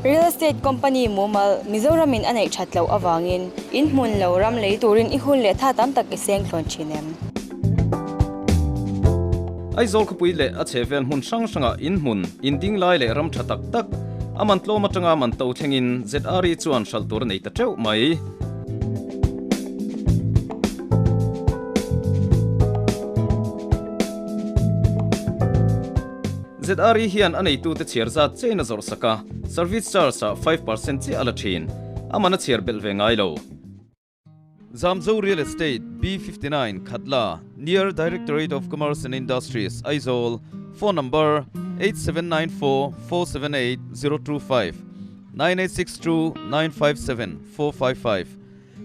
Real Estate Company mumal Mizoramin a neih that loh avangin in hmun lo ram lei turin i hun leh tha tam tak i seng thlawn thin em? Aizawl khawpui leh a chhehvel hmun hrang hrangah in hmun, in ding lai leh ram tha tak tak, a man tlawm atanga man to thlengin ZRE chuan hralh tur a nei ta teuh mai. ZRE hian a neitute chhiar zat chein a zawrh sak a, service charge ah 5% chiah a la thin. A man a chhiar belh ve ngai lo. Zamzo Real Estate, B59, Khatla, near Directorate of Commerce and Industries, Aizawl, Phone number, 8794 478 025, 9862 957 455,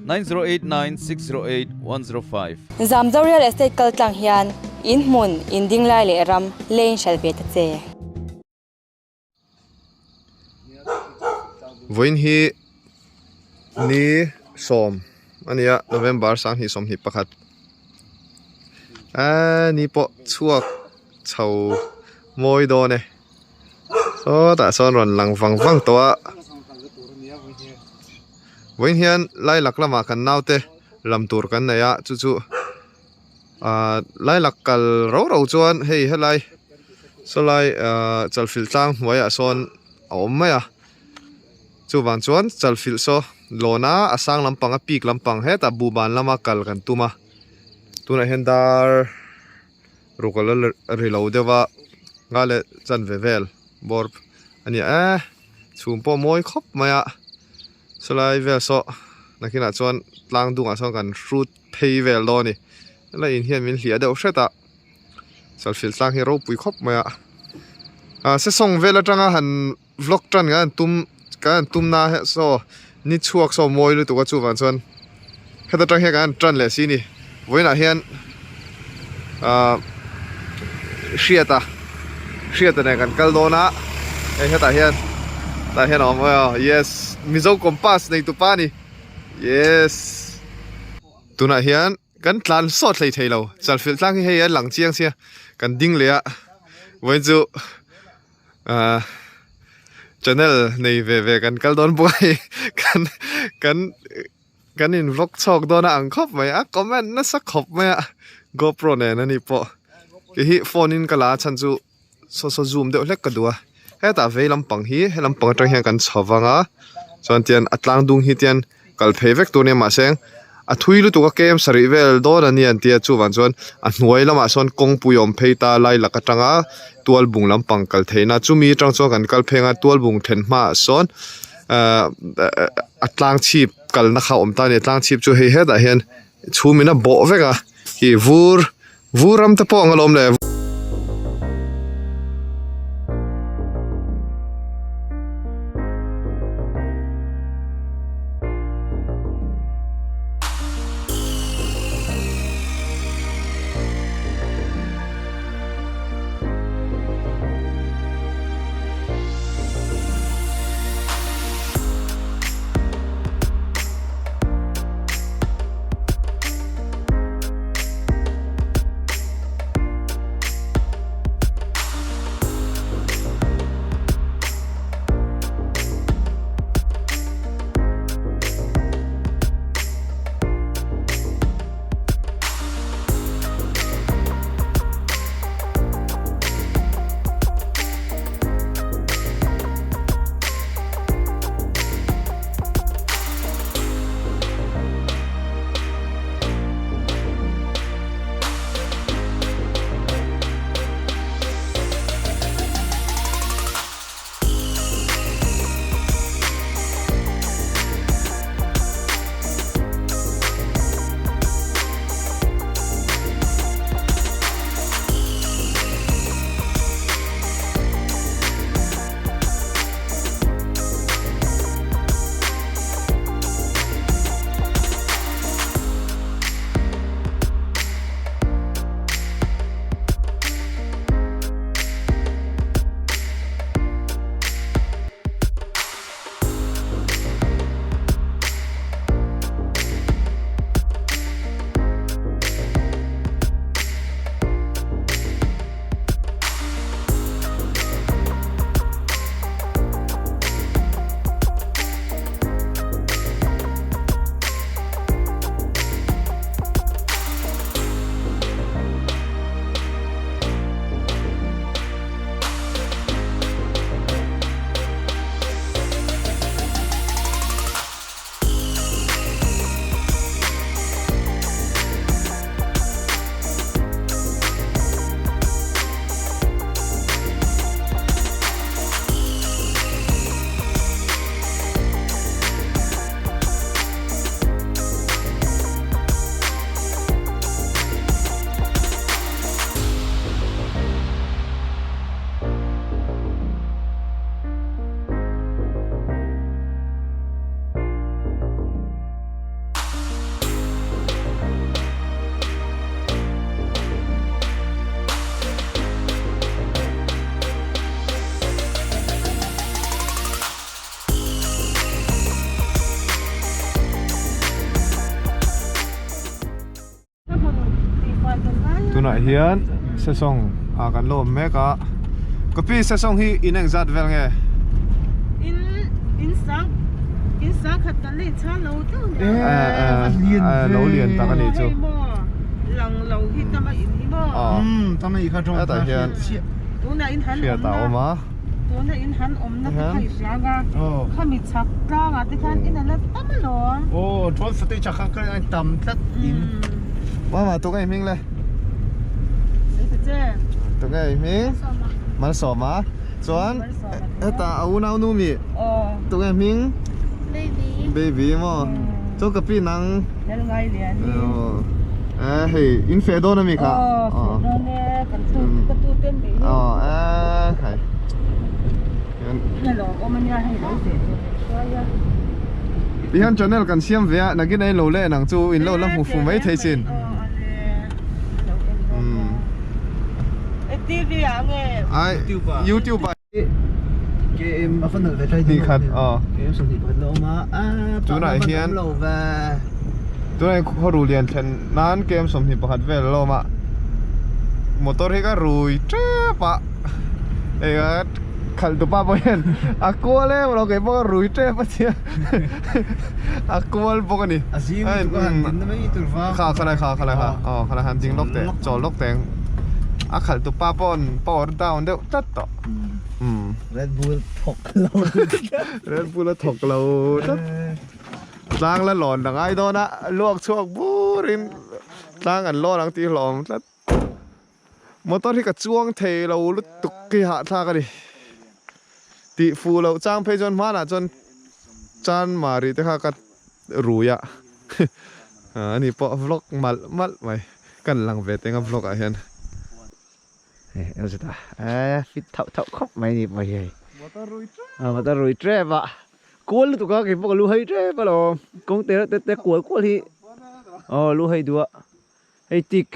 9089 608 105. Zamzo Real Estate kal tlang hian in hmun, in ding lai leh ram leiin hralh ve ta che. Vawiin hi ni sawm a ni a November 2021 eee ni pawh chhuak chho mawi dawn e sawtah sawn rawn lang vang vang tawh a vawiin hian lailak lamah kan naute lam tur kan nei a chu chu. Ahh lailak kal ro ro chuan hei helai sawlai ahh chalfilh tlang hnuaiah sawn a awm mai a chuvang chuan chalfilh saw lawn a a sang lampang a peak lampang hetah buhban lama kal kan tum a tunah hian dar ruk a la ri lo deuh a nga leh chanve vel bawr a ni e chhum pawh mawi khawp mai a sawlai vel saw nakinah chuan tlang dungah sawn kan hrut. phei vel dawn a ni helai in hian min hliah deuh hret a chalfilh tlang hi a ropui khawp mai a ah sesawng vel atanga han vlog tan kan han tum kan han tum na saw ni chhuak saw mawi lutuk a chuvang chuan heta tang hian kan han tan leh si a ni vawiinah hian ah hriata hriata nen kan kal dawn a hei hetah hian tah hian a awm a yes mizo compass nei tupa a ni. Yes. Tunah hian kan tlan sawt hlei thei lo. Chalfilh tlang hi hei a lang chiang sia. Kan ding leh a. Vawiin chu ah channel nei ve ve kan kal dawn bawk a hei. Kan kan kan in vlog chhawk dawn a ang khawp mai a. Comment nasa khawp mai a. GoPro nen a ni pawh. Kei hi phone in ka la a chhan chu saw saw zoom deuh hlek ka duh a hetah vei lampang hi he lampang atang hian kan chho vang a chuan tian a tlang dung hi tian kal phei vek tur a nia mahse a thui lutuk a kem sarih vel dawn a ni an tia chuvang chuan a hnuai lamah sawn kawngpui a awm phei ta lai lak atanga tual bung lampang kal theihna chumi atang chuan kan kal pheng a tual bung then hmaah sawn ahh a tlang chhip kalna kha a awm ta a ni tlang chhip chu hei hetah hian chhum in a bawh vek a ih vur Vur ram te pawh ang alawm le. Tunah hian sesawng ah kan lo awm mek a, ka pi sesawng hi in engzat vel nge? In in sang in sang khat kan lei chhan lo deuh nia. Eh lo lian tak a nih chu. Hei maw lang lo hi tama in hi maw. Umm tama i kha tawng hetah hian tunah in han hriat a awm a. Tuna in han awmna te kha i hria anga khami chhak tlangah te khan in a la tam alawm. Aw chuan footage ah khan ka en tam tlat in. Mama tunge i hming le? Sei che. Tunge i hming? Malsawma. Chuan hetah a unau nu mi? Aw. Tunge hming? Baby. Baby maw? Chuan ka pi nang? Lal ngai lian hi. Aw hei in feh dawn ami kha? Aw feh dawn e kan tu ka tu ten nei hi. Aw eh khai. Na lawm awm ania hei lo feh tur min hruai a. Tihian channel kan siam ve a nakin ei lo leh nang chu in lo la hmu fu mai thei sin. Aw ale lo en dawn a. E TV ah nge? Ai YouTube ah. KM a fan ve tlai Ni khat aw. KM sawmhnih pakhat la awm a a Tunah hian lo ve. Tunah hian khaw lian thlen nan KM 21 vel a la awm a. Motor hi ka rui tep a. Hei a khalh tu pa pawh hian a kual em lo kei pawh ka rui tep a tia a kual bawk a ni. A zing lutuk a han din na mai tur va. Kha khalai kha khalai kha aw khalai han ding lawk teh chawl lawk teh ang. A khalh tu pa pawh power down deuh tlat tawh. Red Bull thawk lo. Red Bull a thawk lo tlat. Tlang la lawn a ngai dawn a, luak chhuak burin tlang an lawn ang tih hlawm tlat. Motor hi ka chuang thei lo lutuk hi hahthlak a ni. Tih fuh loh chang phei chuan hmanah chuan Chanmari te kha ka rui a. Ani pawh vlog malh malh mai. Kan lang ve teng a vlog ah hian. Hei eng zet a eh fit thauh thauh khawp mai ni pawh hi hei a motor rui tep a kual lutuk a keipawh ka lu hai tep alawm kawng te reuh te te kual kual hi aw lu hai duh a hei tik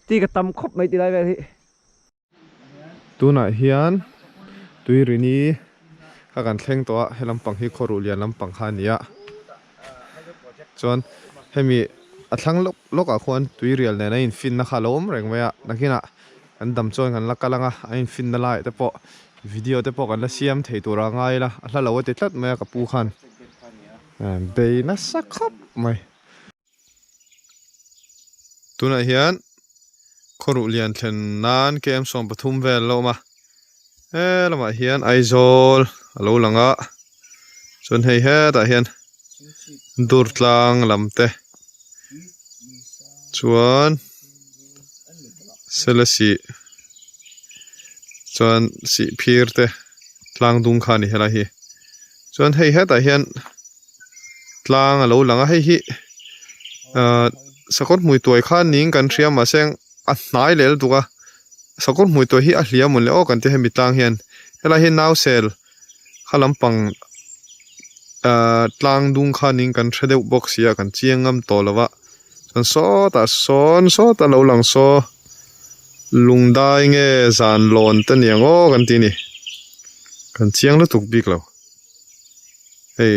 tik a tam khawp mai tilai vel hi. Tunah hian Tuirini kha kan thleng tawh a he lampang hi khaw ruh lian lampang kha a ni a chuan hemi a thlang lawk lawk ah khuan tuirial nen a infinna kha a lo awm reng mai a nakinah kan dam chuan kan la kal ang a a infinna laiah te pawh video te pawh kan la siam thei tur a ngai ila a hla lo a ti tlat mai a ka pu khan bei nasa khawp mai. Tunah hian khawruh lian thlen nan KM 13 vel a awm a he lamah hian Aizawl a lo lang a chuan hei hetah hian dur tlang lam te chuan Selesih chuan Sihphir te tlang dung kha a ni helai hi chuan hei hetah hian. tlang a lo lang a hei hi ahh sakawr hmui tuai kha niin kan hria mahse a hnai leh lutuk a sakawr hmui tuai hi a hliam mawn le aw kan ti hemi tlang hian helai hi nausel kha lampang ahh tlang dung kha niin kan hre deuh bawk si a kan chiang ngam tawh lo va chuan sawtah sawn sawtah lo lang saw lungdai nge zan lawn te ni ang aw kan ti a ni kan chiang lutuk bik lo. Hei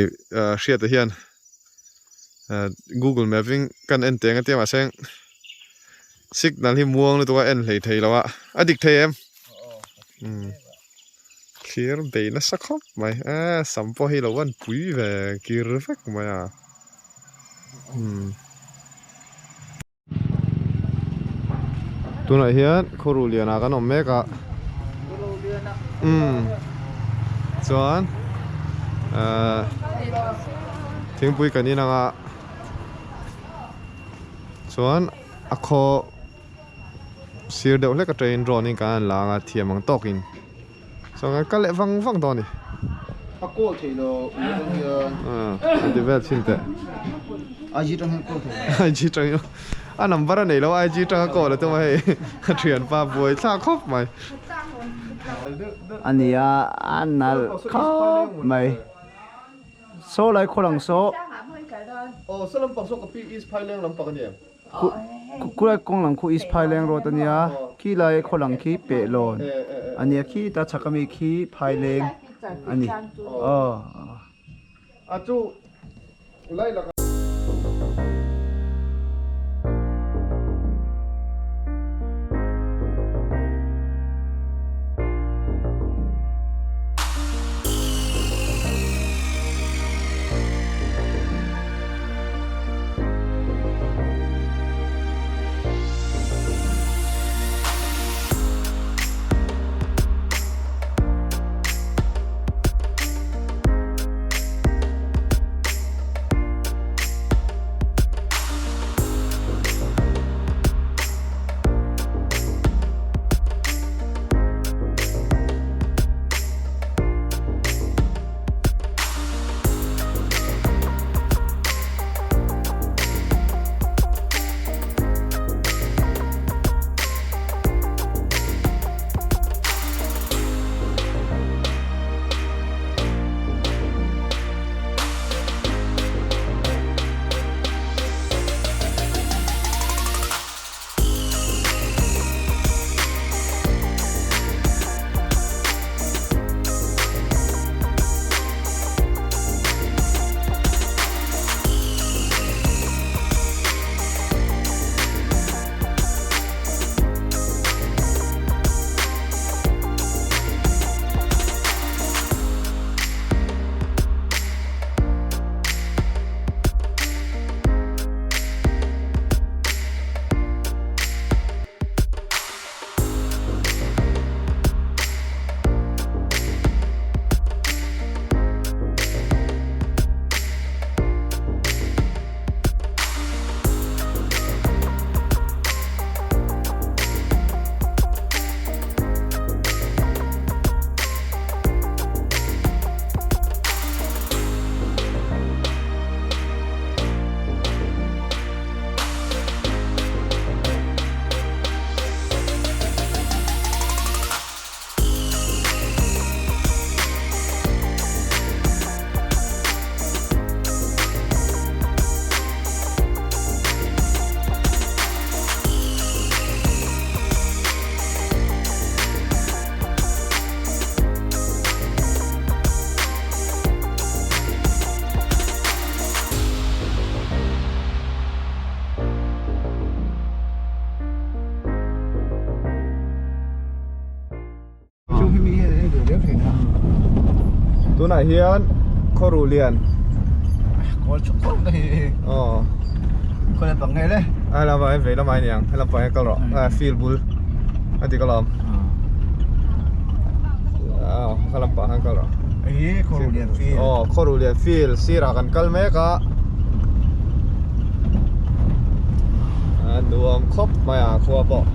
hriata hian google map in kan en teng a tia mahse signal hi muang lutuk a en hlei thei lo a a dik thei em thlir bei nasa khawp mai e sam pawh hi lo van pui ve kir vek mai a Tunah hian khawruh lianah kan awm mek a umm chuan ahh thingpui kan in ang a chuan a khaw sir deuh hlek atangin drone in kan han la ang a thiam ang tawkin chuan kan kal leh vang vang dawn a ni. A call thei lo ui atang hian. Aaa a ti vel chhin teh. IG tang hian call thei lo. IG tang hian a number a nei lo IG tang a call a tum a hei a thianpa buai thlak khawp mai. A nia a nalh khawp mai. Saw lai khaw lang saw. Aw saw lampang saw ka pi East Phaileng lampang a ni em? Khulai kawng lang khu East Phaileng road a nia, khi lai khaw lang khi Pehlawn a nia, khi ta chhak ami khi Phaileng a ni. Aw. Tunah hian khawruh lian. Kawl chuk khawp na hi. Aw. Khaw lampang nge le? A lampang hi vei lamah a ni ang. He lampang hi kal rawh. A field bul a dik alawm. Aw kha lampang khan kal rawh. Ei khawruh lian field. Aw khawruh lian field sirah kan kal mek a. A nuam khawp mai a khua pawh.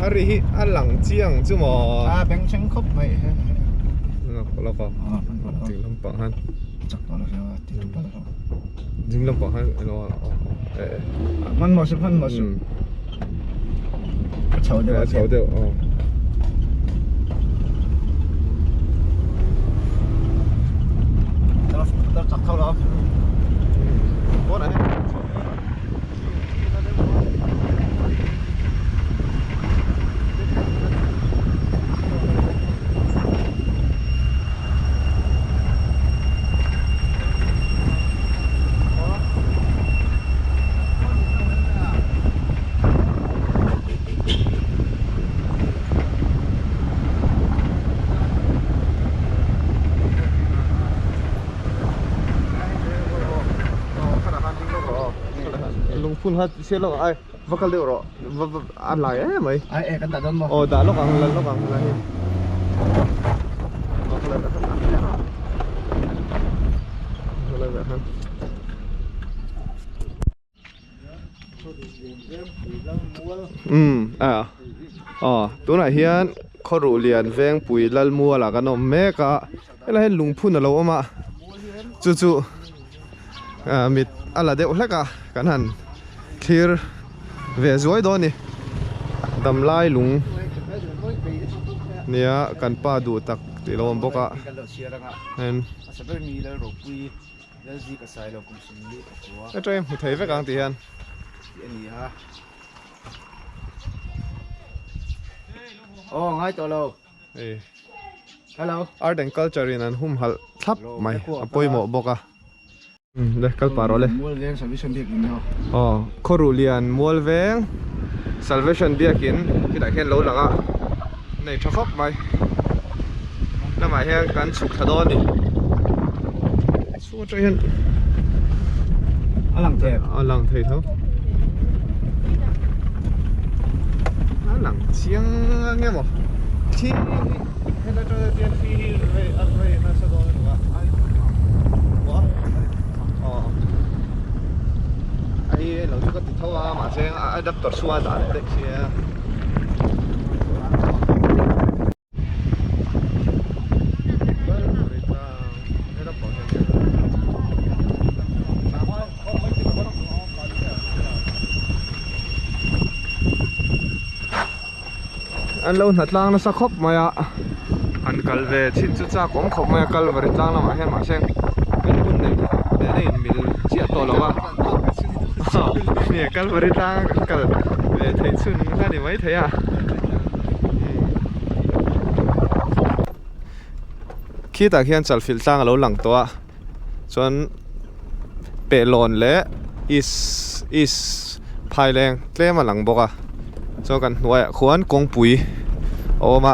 A ri hi a lang chiang chu maw? A bengchheng khawp mai. Lawk a ding lampang hian ding lampang hian alo eh hman maw hman maw a chho deuh a chho deuh aw chak tho lo pawnah hian Lungphun kha chhiat lawk ai va kal deuh rawh va va a lai em mai ai e kan dah dawn maw aw dah lawk ang la lawk ang la hi aw khalai vek khalai vek han umm a aw tunah hian khawruh lian vengpui lalmual ah kan awm mek a helai hian lungphun alo awm a chu chu ah mit a la deuh hlek a kan han thlir ve zuai dawn a ni damlai lung nia kan pa duh tak tih alo awm bawk a en. Atangin hmu thei vek ang tih hian. Aw ngai tawh lo. Ei. Hello. Art and culture in an humhalh thlap mai a pawimawh bawk a. Le kal pah rawh le. Mualveng Salvation Biakin ho. Aw Khawruh Lian Mualveng Salvation Biakin khitah khian lo lang a nei tha khawp mai. Lamah hian kan chhuk thla dawn a ni. Chhung atang hian a lang thei a lang thei tho. A lang chiang nge maw thi hi helai atang hian thi hi rei a rei nasa dawn a ni a. Aw ai lo chu ka ti tho a mahse a adapter chhunga dah leh daih sia. An lo hna tlang nasa khawp mai a han kal ve chhin chu chak awm khawp mai a kalvari tlang lamah hian mahse kan hun neih leh a inmil chiah tawh lo a kalvari tlang kan kal ve theih chhun kha a ni maithei a. Khitah khian chalfilh tlang a lo lang tawh a chuan pehlawn leh east east phaileng tlem a lang bawk a chuan kan hnuaiah khuan kawngpui a awm a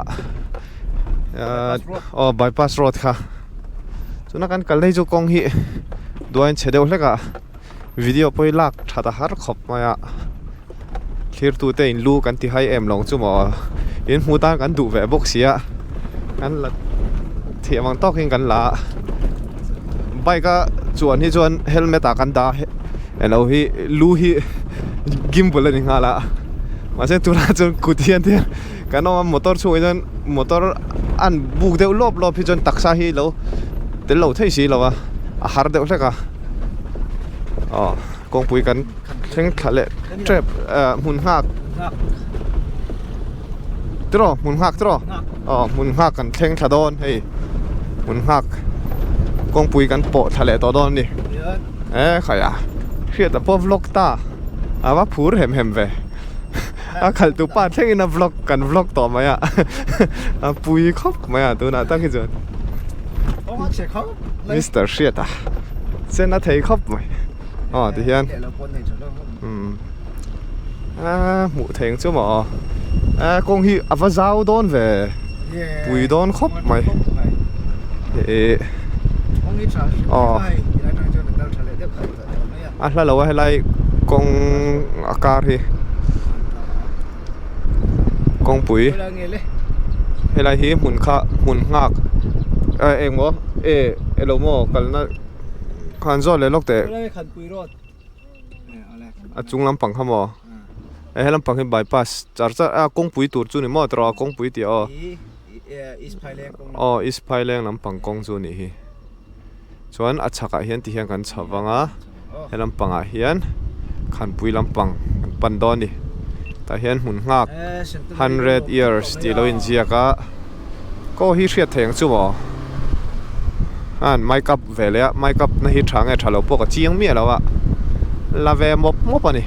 aw bypass road kha tuna kan kal na hi chu kawng hi duain chhe deuh hlek a. Video pawh hi lak that a har khawp mai a thlir tu te in lu kan ti hai em lo chu maw in hmuh tan kan duh ve bawk si a kan la thiam ang tawk in kan la a bike a chuan hi chuan helmet ah kan dah a eng lo hi lu hi gimbal a ni nghal a mahse tunah chuan kut hian te kan awm a motor chhungah hian motor an buk deuh lawp lawp hi chuan taksa hi lo tel lo thei si lo a a har deuh hlek a. Aw kawngpui kan thleng thla leh tep ah hmun nghak tiraw hmun nghak tiraw aw hmun nghak kan thleng thla dawn hei hmun nghak kawngpui kan pawh thla leh tawh dawn a ni e khaia hriat a pawh vlog ta a va phur hem hem ve a khalh tu pa thlengin a vlog kan vlog tawh mai a a pui khawp mai a tunah tak hi chuan. Mister Hriata chen a thei khawp mai aw ti hian umm a hmuh theih ang chu maw aw a kawng hi a va zau dawn ve pui dawn khawp mai. Ih aw a hla lo a helai kawng a kar hi kawngpui helai hi hmun kha hmun nghak eh engmaw eh elo maw kalna khan zawt leh lawk teh a chung lampang kha maw eh he lampang hi bypass char char a kawngpui tur chu ni maw tiraw kawngpui tih aw. Aw East Phaileng lampang kawng chu anih hi chuan a chhakah hian ti hian kan chho vang a he lampangah hian khanpui lampang kan pan dawn a ni tah hian hmun nghak hundred years tih lo inziak a kaw hi hriat theih ang chu maw an make up ve leh a make up na hi tha nge tha lo pawh ka chiang miah lo a la ve mawp mawp a ni.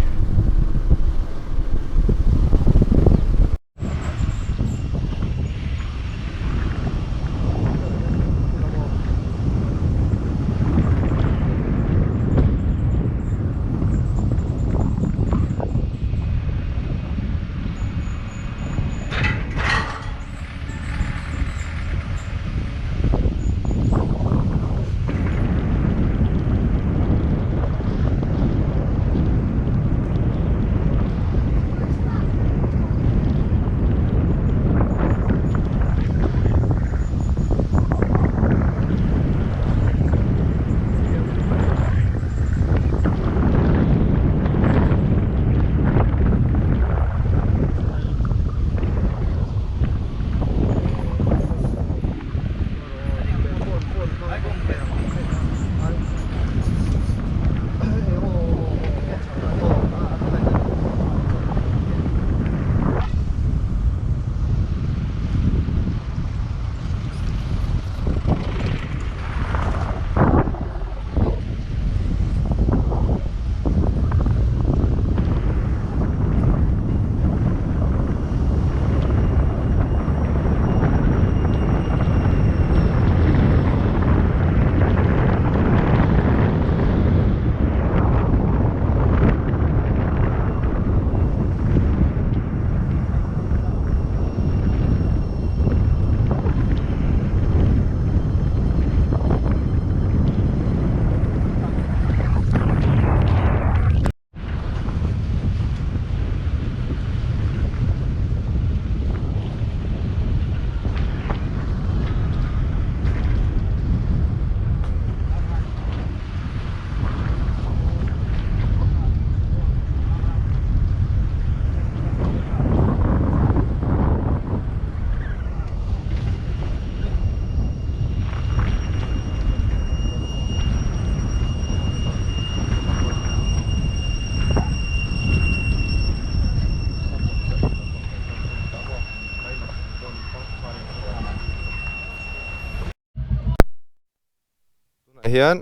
Tunah hian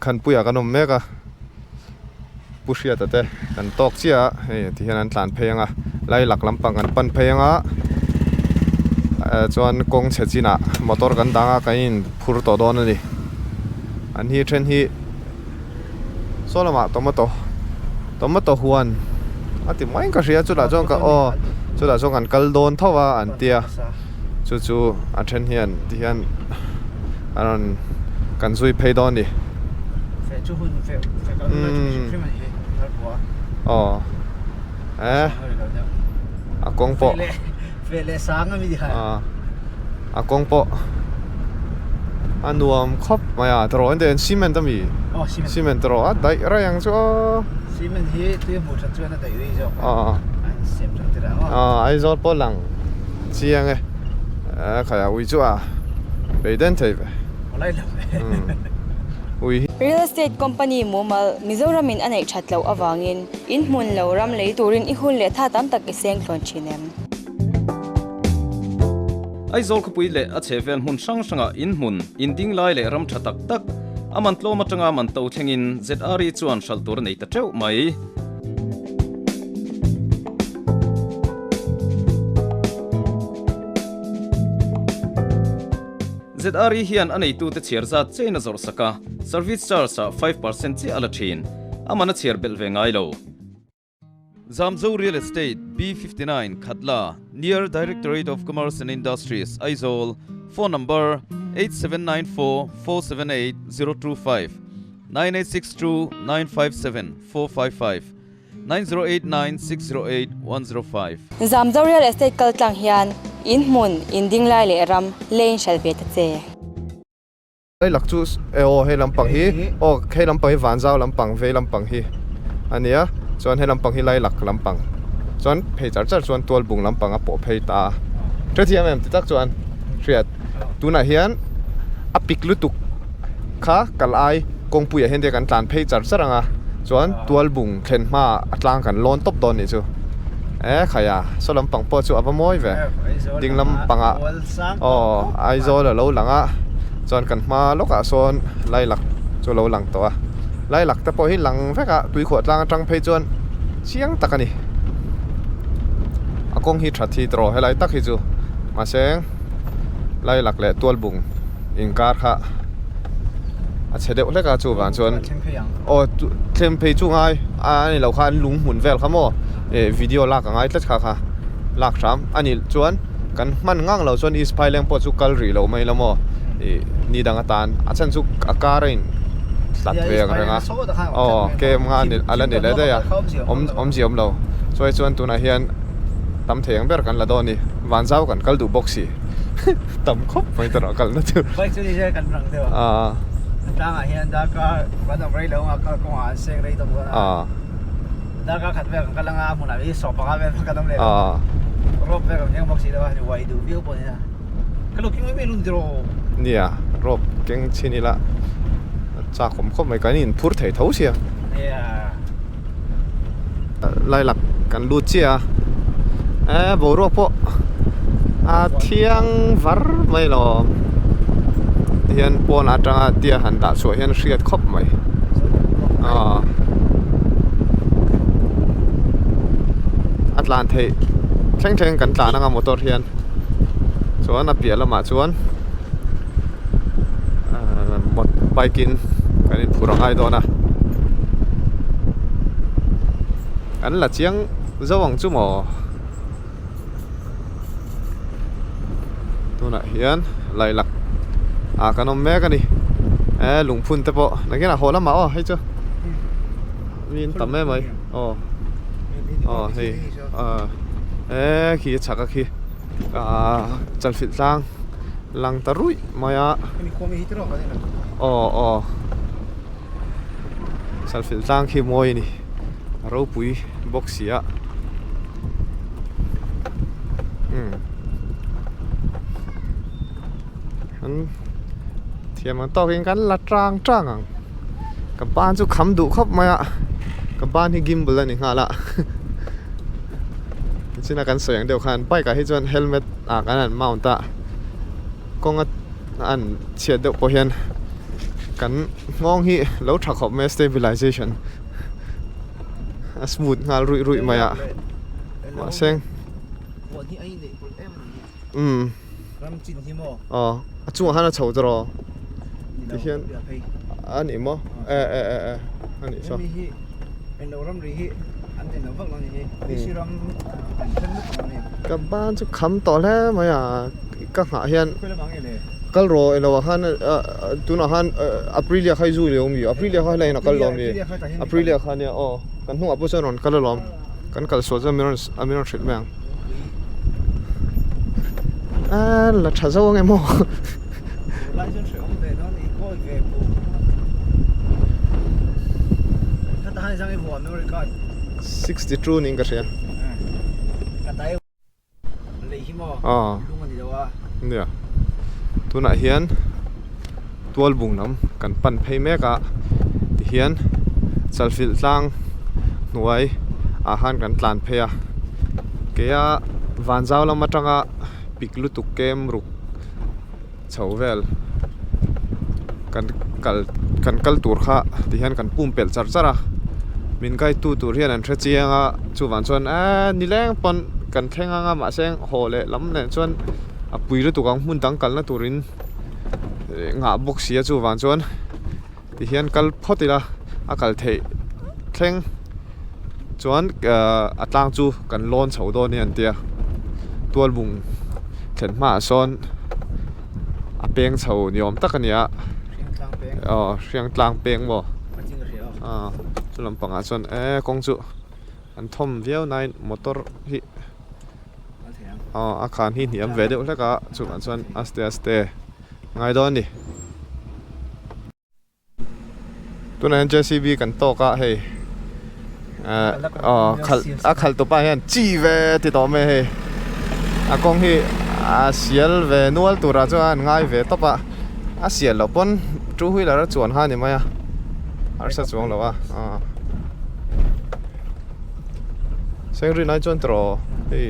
Khanpuiah kan awm mek a, Pu Hriata te kan tawk chiah a, hei ti hian an tlan phei ang a, Lailak lampang kan pan phei ang a, chuan kawng chhe chinah motor kan dang a kan inphur tawh dawn a ni. An hi then hi saw lamah tomato tomato huan a ti mai in ka hria chutah chuan ka aw chutah chuan kan kal dawn tho a an tia chu chu a then hian ti hian a rawn kan zui phei dawn a ni aw eh a kawng pawh a kawng pawh a nuam khawp mai a tawrh en te cement ami cement tawrh a daih raih ang chu aw cement hi tui hmuh that chuan a daih rei zawk a an sem that tirh ang aw Aizawl pawh lang chiang e a khai a ui chu a beiden thei ve ui hi Real estate company mumal Mizoram in a neih that loh avangin in hmun lo ram lei turin i hun leh tha tam tak i seng thlawn thin em? Aizawl khawpui leh a chhehvel hmun hrang hrangah in hmun, in ding lai leh ram tha tak tak, a man tlawm atanga man to thlengin ZRE chuan hralh tur a nei ta teuh mai. ZRE hian a neitute chhiar zat chein a zawrh sak a, service charge-ah 5% chiah a la thin. A man a chhiar belh ve ngai lo. Zamzo Real Estate, B59, Khatla, near Directorate of Commerce and Industries, Aizawl. Phone number, 8794 478 025, 9862 957 455, 9089 608 105. Zamzo Real Estate kal tlang hian in hmun, in ding lai leh ram leiin hralh ve ta che. Hei lak chu e aw hei lampang hi aw hei lampang hi vanzau lampang vei lampang hi a nia chuan hei lampang hi lailak lampang chuan phei char char chuan tualbung lampang a pawh phei ta a hrethiam em ti tak chuan hriat tunah hian a pik lutuk kha kal ai kawngpuiah hian te kan tlan phei char char ang a chuan tualbung thlen hmaah a tlang kan lawn tawp dawn nih chu e khaia saw lampang pawh chu a va mawi ve ding lampangah aw Aizawl a lo lang a chuan kan hma lawkah sawn lailak chu a lo lang tawh a lailak te pawh hi lang vek a tuikhuah tlang atang phei chuan chiang tak a ni a kawng hi tha thi tawh helai tak hi chu mahse lailak leh tualbung inkar kha a chhe deuh hlek a chuvang chuan aw thleng phei chu ngai a ni lo kha an lung hmun vel kha maw eh video lak a ngai tlat kha kha lak hram a nih chuan kan hman ngang lo chuan East Phaileng pawh chu kal rih lo mai la maw ih ni dang atan a chhan chu a kar a in hlat ve ang reng a aw kem nga a la ni leh daih a awm awmzia awm lo chuai chuan tunah hian tam thei ang ber kan la dawn a ni vanzau kan kal duh bawk si tam khawp mai te rawh kal na tur Bike chu ni se kan rang deuh a a tlangah hian darkar kan awm rei lo ang a kalkawngah an seng rei tawp dawn a. Darkar khat vel kan kal anga a hmunah hi sawm panga vel kan awm leh lo. Rope vel kan keng bawk si lo a, uai duh viau pawh nia. Ka lo keng mai mai lun tiraw? Nia, rope keng chhin ila a chak awm khawp mai, kan inphur thei tho sia. Nia. Lailak kan lut chiah a, e boruak pawh a thiang var mai lo. Tihian pawn atanga tia han dah chhuah hian hriat khawp mai. Aw a tlan theih thleng thleng kan tlan anga motor hian chuan a piah lamah chuan ahh bike in kan inphur a ngai dawn a kan la chiang zo ang chu maw tunah hian lailak ah kan awm mek a ni e lungphun te pawh nakinah haw lamah aw hei chu mi an tam em mai aw aw hei ah e khi a chhak a khi ah chalfilh tlang lang ta ruih mai a aw aw chalfilh tlang khi mawi a ni a ropui bawk si a umm an thiam ang tawkin kan la tang tang ang ka ban chu kham duh khawp mai a ka ban hi gimbal a ni nghal a tichuan kan sawi ang deuh khan bike ah hi chuan helmet ah kan han mount a kawnga an chhiat deuh pawh hian kan nghawng hi lo tha khawp mai a stabilization a smooth nghal ruih ruih mai a mahse umm aw a chungah khan a chho tawh tihian a ni maw e e e e a nih saw ka ban chu kham tawh hle mai a ka nghah hian kal rawh eng lohah khan tunah khan Aprilia kha i zui leh awm i Aprilia kha helaiin a kal lawm i Aprilia kha nia aw kan hnungah pawh chuan rawn kal alawm kan kal sual chuan min rawn min rawn hrilh mai ang a la tha zo ang em aw 62 niin ka hria. Aw nia tunah hian tualbung lam kan pan phei mek a tihian chalfilh tlang hnuai ah khan kan tlan phei a keia vanzau lam atanga pik lutuk kem ruk chho vel kan kal kan kal tur kha tihian kan pum pelh char char a min guide tu tur hian an hre chiang a chuvang chuan eee nileng pawn kan thleng ang a mahse haw leh lam leh chuan a pui lutuk ang hmun dang kalna turin ngah bawk si a chuvang chuan tihian kal phawt ila a kal theih thleng chuan a tlang chu kan lawn chho dawn a ni an ti a tualbung thlen hmaah sawn. A peng chho ni awm tak a ni a. Aw hriang tlang peng maw? Aw chu lampangah chuan e kawng chu an thawm viau nain motor hi aw a khan hi hniam ve deuh hlek a chuvang chuan aste aste ngai dawn a ni. Tunah hian JCB kan tawk a hei eh aw khalh a khalh tupa hian chi ve ti tawh mai hei a kawng hi a sial ve nual turah chuan an ngai ve tawp a a sial loh pawn two wheeler a chuan kha a ni mai a harsa chuang lo a aw sengri lai chuan tawh hei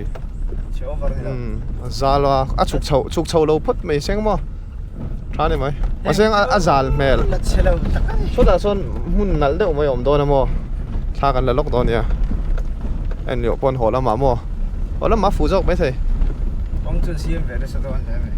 a zal a a chhuk chhoh chhuk chho lo phawt mai seng maw. Tha ni mai. Mahse a zal hmel. Sawtah sawn hmun nalh deuh mai a awm dawn a maw. Thla kan la lawk dawn nia. En leh pawn haw lamah maw. Haw lamah a fuh zawk maithei. Kawng chu an siam ve nasa dawn hle mai.